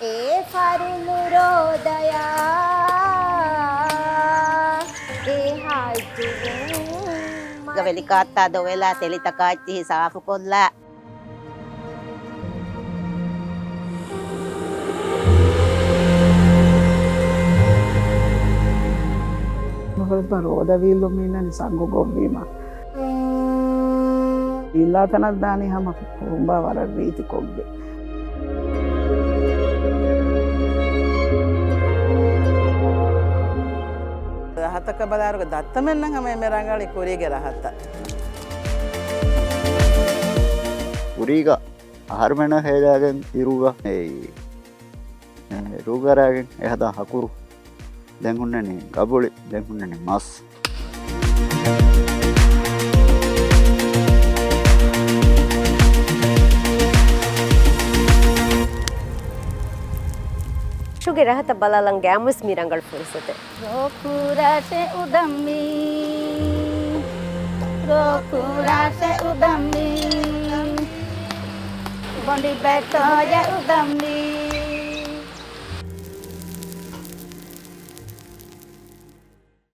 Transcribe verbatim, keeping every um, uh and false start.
އޭ ފަރުލު ރޯދަޔާ، އޭ ހާއްޖުވުން ގަ ވެލިކާއްތާ ދޮވެލާ ތެލިތަކާ އެއްޗިހި ސާފުކޮށްލާ. ނުފުރަތަމަ ރޯދަ ވީއްލުން މީނަނީ ސަނގު ގޮށްވީމަ. ވީއްލާ ތަނަށް ދާނީ ހަމަ ކުރުނބާ ވަރަށް ރީތިކޮށްގެން. ރަހަތަކަށް ބަލާއިރުގަ ދައްތަމެންނަށް ހަމަ އެންމެ ރަނގަޅީ ކުރީގެ ރަހަތަށް. ކުރީގަ އަހަރުމެންނަށް ހޭލާގެން އިރުގަ އެއީ، އެ، ރޫގަރާގެން އެހަދާ ހަކުރު. ދެން ހުންނަނީ ގަބުޅި، ދެން ހުންނަނީ މަސް. ޝުގެ ރަހަތަށް ބަލާލަން ގައިމުވެސް މީ ރަނގަޅު ފުރުސަތެއް. ރޯކުރާށެ އުދަމީ، ރޯކުރާށެ އުދަމީ، ބޮނޑި ބެތޯޔެ އުދަމީ.